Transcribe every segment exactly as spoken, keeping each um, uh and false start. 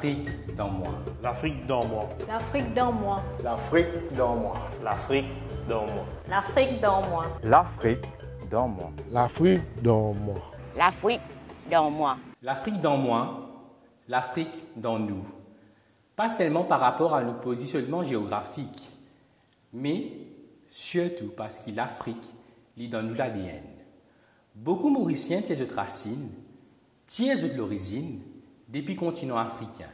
L'Afrique dans moi. L'Afrique dans moi. L'Afrique dans moi. L'Afrique dans moi. L'Afrique dans moi. L'Afrique dans moi. L'Afrique dans moi. L'Afrique dans moi. L'Afrique dans moi. L'Afrique dans moi, l'Afrique dans nous. Pas seulement par rapport à nos positionnements géographiques, me sirtou parski Lafrik, li dan nou ladn. Boukou Morisien tir zot rasinn, tir zot lorizinn depi kontinan afrikin.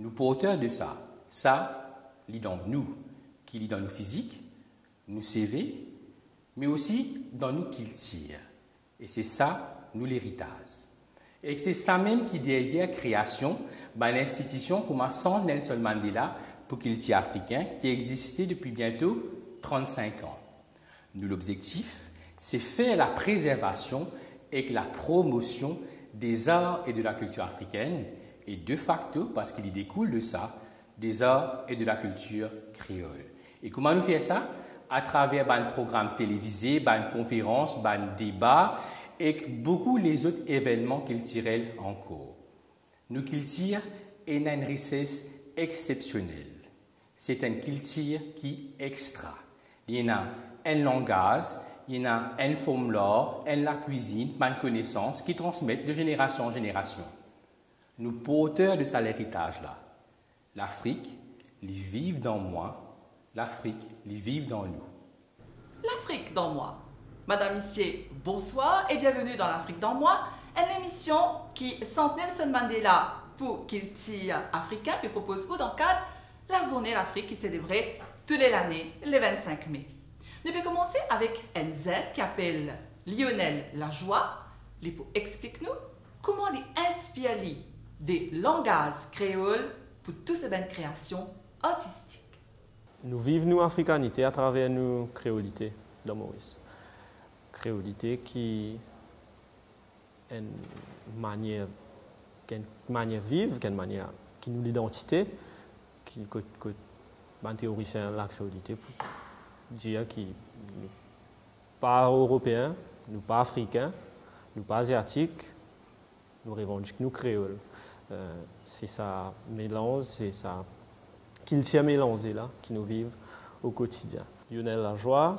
Nou porter de sa, sa, li dan nou, ki li dan nou fizik, nou seve, me osi dan nou kiltir. E se sa nou leritaz. E se samem ki deryer kreasion bann institision kouma Sant Nelson Mandela pou Kiltir Afrikin ki existe depi biento trannsink an. Nou lobzektif, se fer laprezervasion ek lapromosion dezar e de lakultir afrikin e de fakto, parski li dekoul de sa, dezar e de lakultir kreol. E kouma nou fer sa? Atraver bann program televize, bann konferans, bann deba ek boukou lezot evennman kiltirel ankor. Nou kiltir ena enn rises exsepsionel. Se enn kiltir ki extra. Li ena enn langaz, li ena enn form lar, enn lakwizinn, bann konesans ki transmet de zenerasion an zenerasion. Nou porter de sa leritaz la. Lafrik, li viv dan mwa, Lafrik, li viv dan nou. L'Afrique dans moi. Madame, Messieurs, bonsoir et bienvenue dans L'Afrique dans moi, enn lemision ki Sant Nelson Mandela pou kiltir afrikin pe propoz ou dan kad Lazourne Lafrik ki selebre tou le lane le vennsink me. Nou pe koumanse avek enn zenn ki apel Lionel Lajoie, li pou explik nou kouma li inspir li de langaz kreol pou tou so bann kreasion artistik. Nou viv nou afrikanite atraver nou kreolite dan Moris. Kreolite ki enn manier, ki enn manier viv, ki enn manier ki nou lidantite, ki kot, kot bann teorisien lakreolite pou dir ki nou pa Eropeen, nou pa Afrikin, nou pa Aziatik, nou revandik nou kreol. Eh, se sa melanz, se sa kiltir melanze la ki nou viv o kotidien. Lionel Lajoie,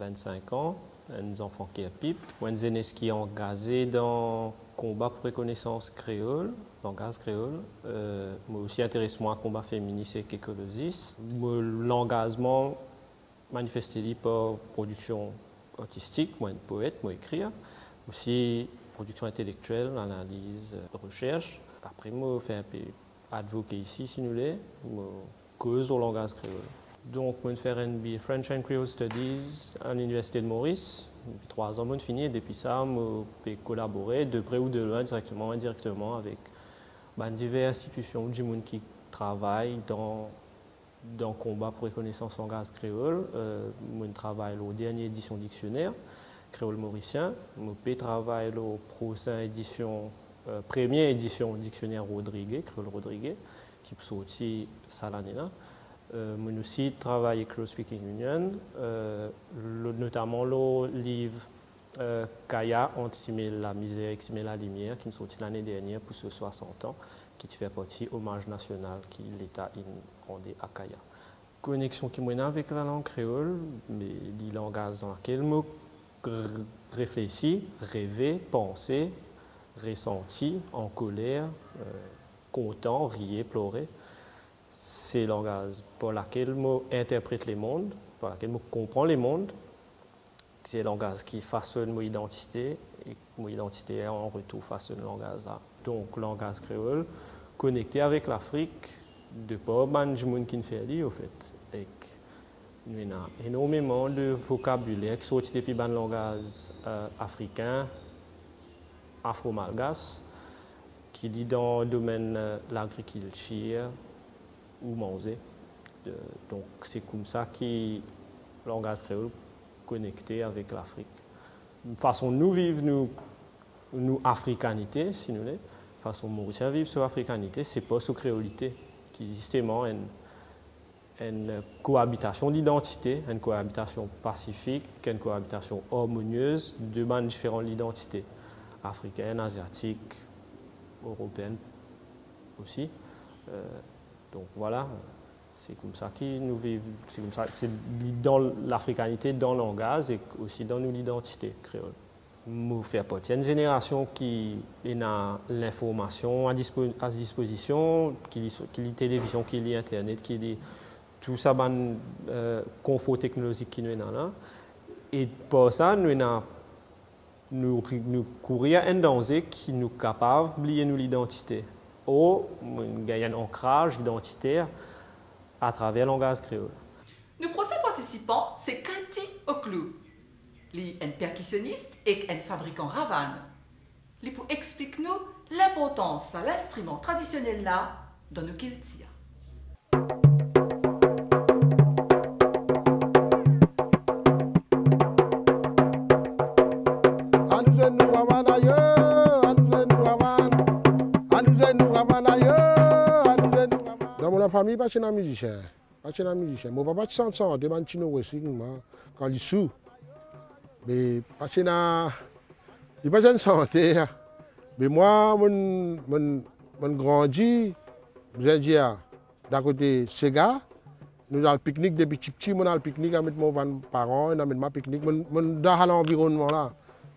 vennsink an, enn zanfan Kerpip. Mo enn zenes ki angaze dan konba pou rekonesans kreol, langaz kreol. Eh, mo osi interes mwa konba feminis ek ekolozis. Mo langazman manifeste li par prodiksion artistik, mo enn poet, mo ekrir, osi prodiksion intelektiel, analiz, eh, resers. Apre mo fer enpe advocacy, si nou le, mo koz lor langaz kreol. Donk, mo fer enn B A French and Creole Studies an Liniversite de Moris. Depi trwa an mo fini, e depi sa, mo pe kolabore, de pre ou de lwin, direkteman, indirekteman, avek bann diver institision, dimoun ki travay dan dan konba pou rekonesans langaz kreol. Eh, mo travay lor dernie edision diksioner kreol morisien. Mo pe travay lor prosin edision, eh, premie edision diksioner Rodrigues, kreol Rodrigues, ki pou sorti sa lane la. Eh, mo osi travay ek Creole Speaking Union, eh, lo-, notaman lor liv eh, Kaya ant sime lamizer ek sime lalimier, ki sorti lane dernier pou so swasant an, ki ti fer parti omaz nasional ki Leta inn rande a Kaya. Koneksion ki mo ena avek lalang kreol, me li langaz dan lakel mo r-, reflesi, reve, panse, resanti, ankoler, eh, kontan, riye, plore. Se langaz par lakel mo interpret lemond, par lakel mo konpran lemond. Se langaz ki fasonn mo idantite, e mo idantite an retour fasonn langaz la. Donk, langaz kreol konekte avek Lafrik, de par bann dimoun ki'nn fer li, anfet. Ek nou ena enormeman de vokabiler ki sorti depi bann langaz, eh, afrikin, afro-malgas, ki li dan domenn, eh, lagrikiltir ou manze. Eh, donk, se koumsa ki langaz kreol konekte avek Lafrik. Fason nou viv nou, nou afrikanite, si nou le, fason Morisien viv so afrikanite, se par so kreolite, ki zisteman enn, enn koabitasion lidantite, enn koabitasion pasifik, enn koabitasion armoniez de bann diferan lidantite, afrikin, aziatik, eropeen osi. Euh, donk, vwala, se koumsa ki nou viv, se koumsa, se li dan lafrikanite, dan langaz e osi dan nou lidantite kreol. Mo fer parti enn zenerasion ki ena linformasion a dispo-, a dispozision, ki li, ki li televizion, ki li internet, ki li tou sa bann, euh, konfor teknolozik ki nou ena la. E par sa, nou ena, nou ri-, nou kouri a enn danze ki nou kapav bliye nou lidantite. Or, nou gagn enn ankraz idantiter atraver langaz kreol. Nou prosin partisipan se Katy Oklou. Li enn perkisionis ek enn fabrikan ravann. Li pou explik nou linportans sa linstriman tradisionel la dan nou kiltir. Anou zwenn nou ravann ayo, anou zwenn nou ravann, anou zwenn nou ravann ayo, anou zwenn nou ravann. Dan mo lafami pa ti ena mizisien. Pa ti ena mizisien. Mo papa ti sant sante bann Tino Westing, mwa, kan li sou. Me pa ti ena, li pa ti enn santer. Me mwa, mo'nn, mo'nn, mo'nn grandi, bizin dir, dan kote Sega, nou al piknik depi tipti, mo'nn al piknik, amenn mo bann paran, inn amenn mwa piknik, mo'nn, mo'nn dan sa lanvironnman la.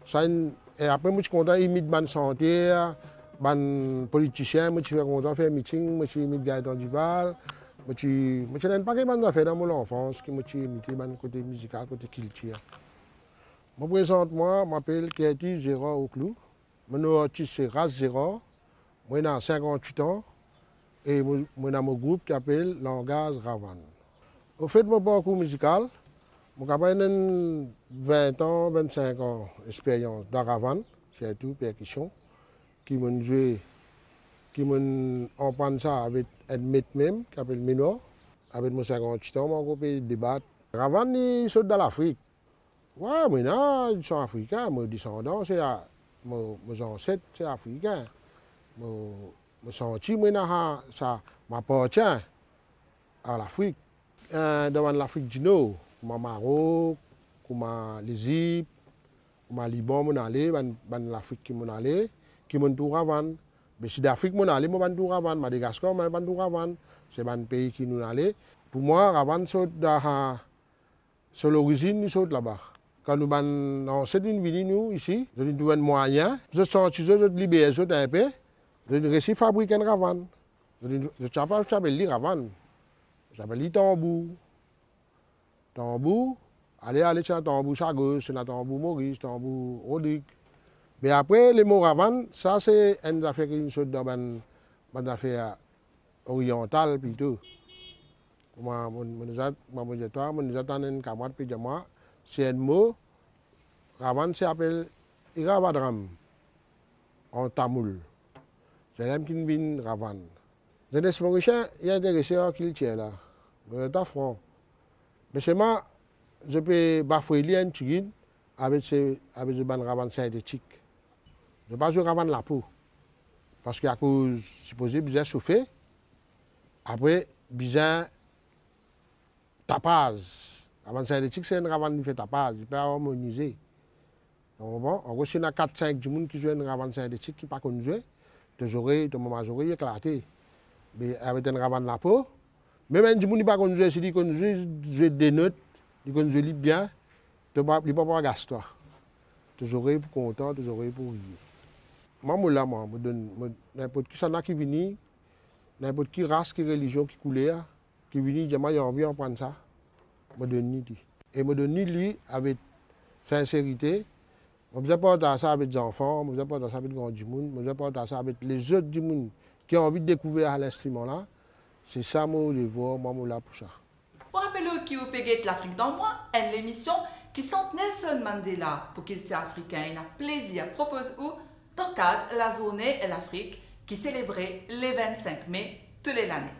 Sa inn, e apre mo ti kontan imit bann santer, bann politisien, mo ti fer kontan fer miting, mo ti imit Gaëtan Duval, mo ti, mo ti ena enn pake bann zafer dan mo lanfans ki mo ti imite bann kote mizikal, kote kiltir. Mo prezant mwa, mo apel Curtis Gérard Oclou, mo nom artis se Ras Gérard, mo ena sinkant-wit an, e mo, mo ena mo group ki apel Langaz Ravann. Anfet, mo parkour mizikal, mo kapav ena enn vin an, vinn-sink an eksperyans dan ravann, sirtou perkision, ki mo'nn zwe, ki mo'nn aprann sa avek enn met mem, ki apel Menor. Avek mo sinkant-wit an, mo ankor pe debat. Ravann, li sot dan Lafrik. Wi, mo ena disan afrikin, mo desandan se a-, mo, mo zanset se afrikin. Mo, mo santi mo ena sa, sa, mo apartien a Lafrik. Eh, dan bann Lafrik di Nor, kouma Marok, kouma Lezip, kouma Liban, mo'nn ale, bann, bann Lafrik ki mo'nn ale, ki mo'nn trouv ravann. Me Sidafrik mo'nn ale, mo pa'nn trouv ravann. Madagaskar, mo pa'nn trouv ravann. Se bann pei ki nounn ale. Pou mwa, ravann sot dan sa, so lorizinn li sot laba. Kan nou bann anset inn vini nou isi, zot inn trouv enn mwayin, zot santi zot, zot liber zot inpe, zot inn resi fabrik enn ravann. Zot inn, zot ti apel, ti apel li ravann. Zot ti apel li tanbour. Tanbour, ale, ale, ti ena tanbour Sagos, ti ena tanbour Moris, tanbour Rodrig. Me apre, lemo ravann, sa se enn zafer ki inn sot dan bann, bann zafer oriantal plito. Mwa, mo, mo deza, mwa, mo dir twa, mo deza tann enn kamarad pe dir mwa, se enn mo, ravann se apel iravadram an tamoul. Se la mem ki vinn ravann. Zenes morisien, li interese ar kiltir la. Mo dir twa fran. Me selman, zot pe bafwe li enn tigit, avek se, avek zot bann ravann sintetik. Zot pa zwe ravann lapo. Parski akoz sipoze bizin sofe, apre bizin tapaz. Ravann sintetik, se enn ravann ki fer tapaz, li pa armonize. To konpran? Ankor si ena kat, sink dimoun ki zwe enn ravann sintetik ki pa konn zwe, to zorey, to mama zorey eklate. Me avek enn ravann lapo, mem enn dimoun ki pa konn zwe, si li konn zwe, zwe de not, li konn zwe li bien, to pa, li pa pou agas twa. To zorey pou kontan, to zorey pou riye. Mwa, mo la, mwa, mo donn, mo, ninport kisannla ki vini, ninport ki ras, ki relizion, ki kouler, ki vini, dir mwa, li anvi aprann sa, mo donn li li. E mo donn li li avek sinserite. Mo bizin partaz sa avek zanfan, mo bizin partaz sa avek gran dimoun, mo bizin partaz sa avek lezot dimoun ki anvi dekouver sa linstriman la. Se sa mo devwar, mwa, mo la pou sa. Mo rapel ou ki ou pe get Lafrik dan mwa, enn lemision ki Sant Nelson Mandela pou kiltir afrikin ena plezir propoz ou dan kad Lazourne Lafrik ki selebre le vinn-sink me tou le lane.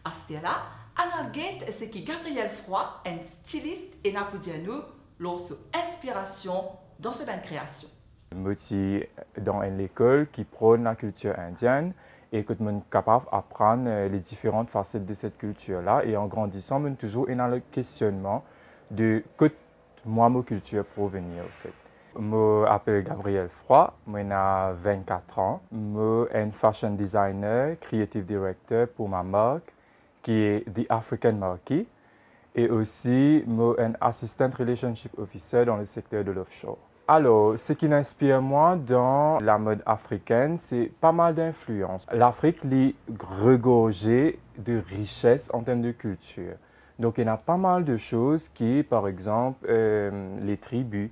Aster la, ann al get seki Gabriel Froid, enn stilis, ena pou dir nou lor so inspirasion dan so bann kreasion. Mo ti dan enn lekol ki pronn lakiltir indienn e kot mo'nn kapav aprann, eh, les différentes facettes de cette culture-là. E an grandisan, mo'nn touzour ena le kestionnman de kot mwa mo kiltir provenir, anfet. Mo apel Gabriel Froid, mo ena vennkat an. Mo enn fashion designer, creative director pou ma mark, ki e The African Marquee, e osi mo enn assistant relationship officer dan le sekter de l'offshore. Alor, seki inspir mwa dan lamod afrikenn, se pa mal dinflians. Lafrik, li regorze de riches an term de kiltir. Donk, ena pa mal de soz ki, par exanp, eh, le tribi,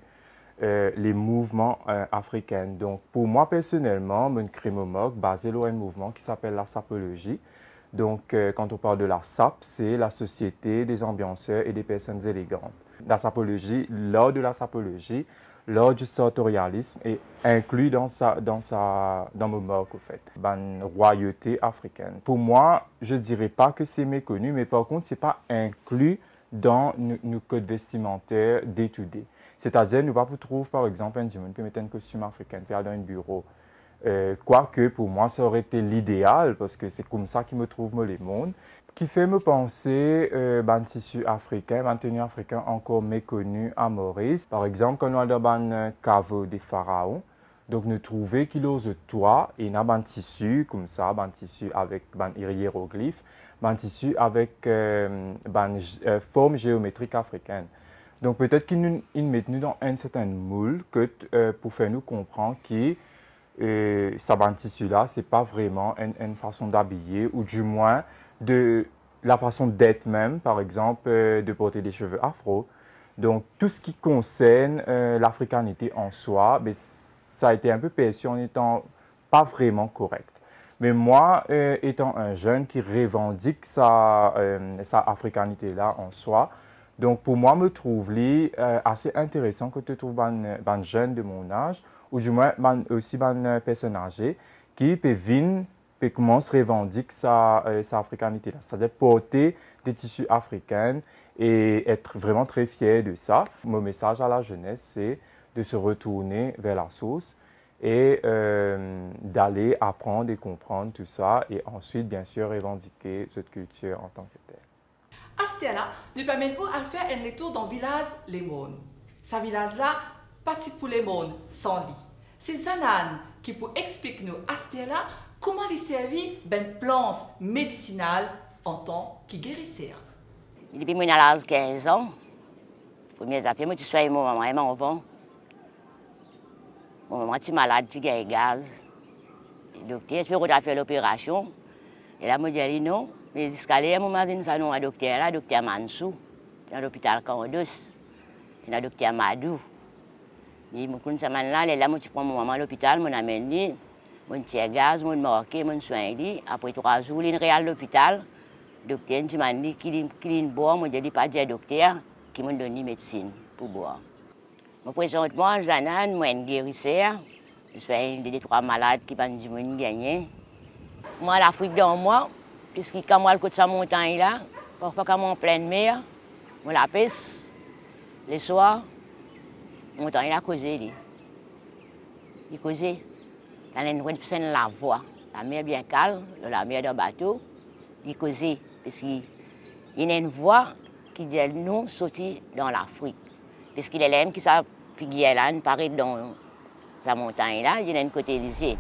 eh, le mouvman, eh, afrikenn. Donk, pou mwa personelman, mo'nn kre mo mark baze lor enn mouvman ki apel la sapolozi. Donk, eh, kan nou parl de la sap, se la Société des Ambianceurs et des Personnes Élégantes. La sapolozi, lar de la sapolozi, lar du sartorialisme e inkli dan sa, dan sa, dan mo mark, anfet, bann rwayote afrikenn. Pou mwa, je dirais pas que c'est méconnu, mais par contre, c'est pas inclus dan nou, nou kod vestimanter day to day. Setadir, nou pa pou trouv, par exanp, enn dimoun pe met enn kostim afrikenn, pe al dan enn biro. Eh, kwake, pou mwa, sa ore ete lideal, parski se koumsa ki mo trouv mo lemonn. Kifer mo panse, eh, bann tisi afrikenn, bann teni afrikenn ankor mekoni a Moris. Par exanp, kan nou al dan bann, eh, kavo de faraon, donk nou trouve ki lor zot twa, ena bann tisi koumsa, bann tisi avek bann ieroglif, bann tisi avek, eh, bann j-, eh, form zeometrik afrikenn. Donk, petet ki nou, inn met nou dan enn sertenn moul kot, eh, pou fer nou konpran ki, eh, sa bann tisi la, se pa vreman enn, enn fason d'abiye, ou dimwin de la fason d'être mem, par exanp, eh, de porter des cheveux afro. Donk, tou seki konsern, eh, lafrikanite an swa, be, sa a ete inpe persi an etan pa vreman korek. Me mwa, eh, etan enn zenn ki revandik sa, eh, sa afrikanite la an swa, donk pou mwa, mo trouv li, eh, ase interesan kot to trouv bann, bann zenn de mon az, ou dimwin bann, osi bann, eh, personn aze, ki pe vinn, pe koumans revandik sa, eh, sa afrikanite la, setadir porte de tisi afrikenn e et vreman tre fier de sa. Mo mesaz a la zenes, se de se retourner vers la source et, euh, d'aller apprendre et comprendre tout ça et ensuite, bien sûr, revendiquer zot kiltir en tant que tel. Aster la, nou pe amenn ou al fer enn letour dan vilaz Lemorn. Sa vilaz la pa ti pou lemorn san li. Se Zanann ki pou explik nou aster la kouma li servi bann plant medisinal antan ki geriser. Depi mo ena laz kinz an, premie zafer mo ti swagn mo mama e mo anfan. Mo mama ti malad, ti gagn gaz. Dokter ti pe rod al fer loperasion. E la mo dir li non, me ziska ler mo mazinn sa nom a dokter la, dokter Mansou. Ti ena lopital Kandos. Ti ena dokter Madou. Me mo konn sa bann la, lerla mo ti pran mo mama lopital, mo'nn amenn li, mo'nn tir gaz, mo'nn marke, mo'nn swagn li. Apre trwa zour, li'nn real lopital. Dokter inn dimann li ki li, ki li'nn bwar, mo dir li pa dir dokter ki mo'nn donn li medsin pou bwar. Mo prezant mwa Zanann, mo enn geriser, mo swagn de, de trwa malad ki bann dimoun gagne. Mwa Lafrik dan mwa, piski kan mo al kot sa montagn la, parfwa kan mo an plin mer, mo lapes, leswar, montagn la koze li. Li koze. Tann enn, enn lavwa, lamer bien kalm, lor lamer dan bato, li koze, piski li ena enn vwa ki dir nou sorti dan Lafrik. Piski lerla mem ki sa figir la inn paret dan sa montagn la, li ena enn kote lizie.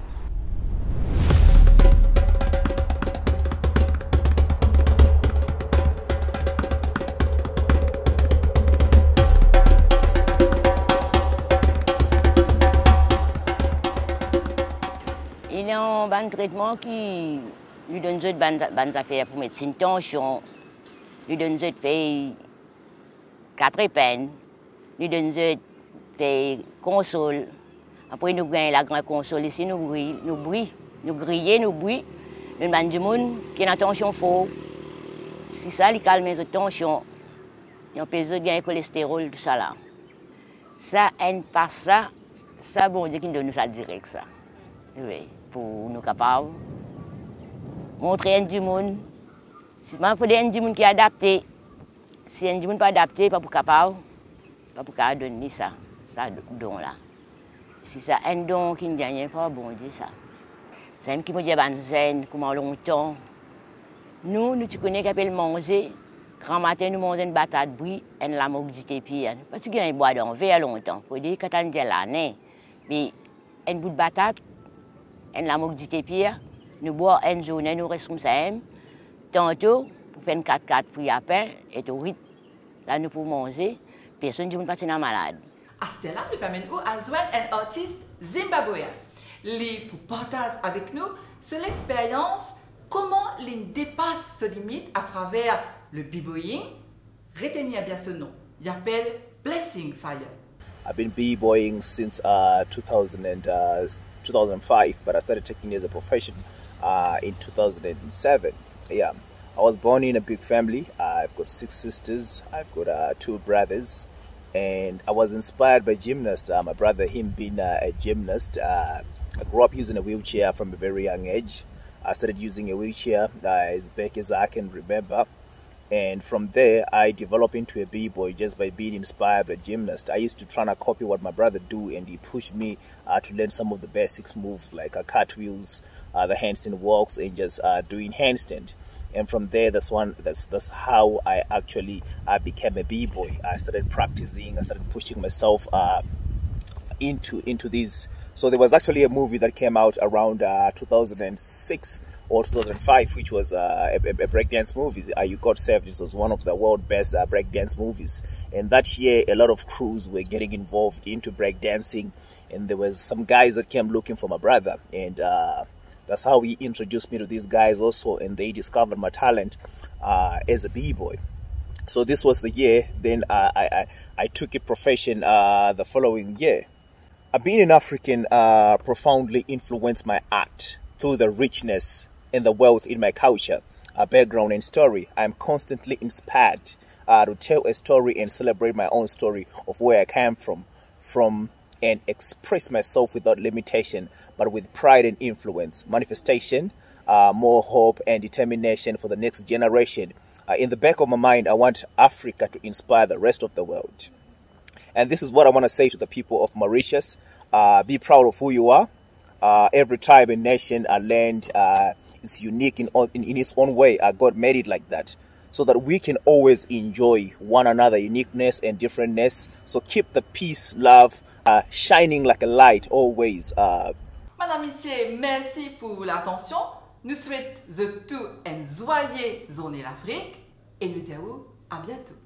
Ena bann tretman ki nou donn zot bann, bann zafer pou medsin, tansion, nou donn zot fey katrepinn, nou donn zot fey konsol. Apre nou gagn lagrin konsol isi, nou bwi, nou bwi, nou griye, nou bwi. Donn bann dimoun ki ena tansion for. Si sa, li kalme zot tansion, li anpes zot gagn kolesterol, tousala. Sa enn pas sa, sa Bondie ki'nn donn nou sa direk sa. Wi, pou nou kapav montre enn dimoun, si pa fode enn dimoun ki adapte, si enn dimoun pa adapte, pa pou kapav, pa pou kapav donn li sa, sa don la. Si sa enn don ki'nn gagne par Bondie sa. Samem ki mo dir bann zenn, kouma lontan, nou, nou ti kone ki apel manze, Gramatin nou manz enn batat bwi, enn lamok dite pir. Nou pa ti gagn bwa dan ver lontan, pou dir kan tann dir lane. Me enn bout batat, enn lamok dite pir, nou bwar enn zourne, nou res koumsa mem. Tanto pou fer enn kat-kat pou lapin, e tou rit, la nou pou manze, personn dimoun pa ti ena malad. Aster la, nou pe amenn ou al zwenn enn artis Zimbabwean. Li pou partaz avek nou so lexperyans, kouma li depas so limit atraver le b-boying. Retenir bien so nom, li apel Blessing Fire. I've been b-boying since uh, two thousand and, uh, two thousand five, but I started taking it as a profession uh, in two thousand seven. Yeah, I was born in a big family. I've got six sisters, I've got uh, two brothers, and I was inspired by gymnasts. Uh, my brother, him being uh, a gymnast, uh, I grew up using a wheelchair from a very young age. I started using a wheelchair uh, as back as I can remember. And from there, I developed into a b-boy just by being inspired by gymnast. I used to try to copy what my brother do, and he pushed me uh, to learn some of the basics moves like uh, cartwheels, uh, the handstand walks, and just uh, doing handstand. And from there, that's one. That's that's how I actually uh, became a b-boy. I started practicing. I started pushing myself uh, into into these. So there was actually a movie that came out around uh, two thousand six or two thousand five, which was uh, a, a, a breakdance movie. Uh, you Got Saved. This was one of the world best uh, breakdance movies. And that year, a lot of crews were getting involved into breakdancing, and there was some guys that came looking for my brother, and uh, that's how he introduced me to these guys also, and they discovered my talent uh, as a b-boy. So this was the year. Then I, I, I took a profession uh, the following year. Uh, being an African uh, profoundly influenced my art through the richness and the wealth in my culture, uh, background, and story. I am constantly inspired uh, to tell a story and celebrate my own story of where I came from, from and express myself without limitation, but with pride and influence, manifestation, uh, more hope and determination for the next generation. Uh, in the back of my mind, I want Africa to inspire the rest of the world. And this is what I want to say to the people of Mauritius. Uh, be proud of who you are. Uh, every tribe and nation and land uh, is unique in, in, in its own way. Uh, God made it like that so that we can always enjoy one another uniqueness and differentness. So keep the peace, love, uh, shining like a light always. Uh, Madam, misie, mersi pou latansion. Nou swet zot tou enn zwaye zourne Lafrik e nou dir ou a biento.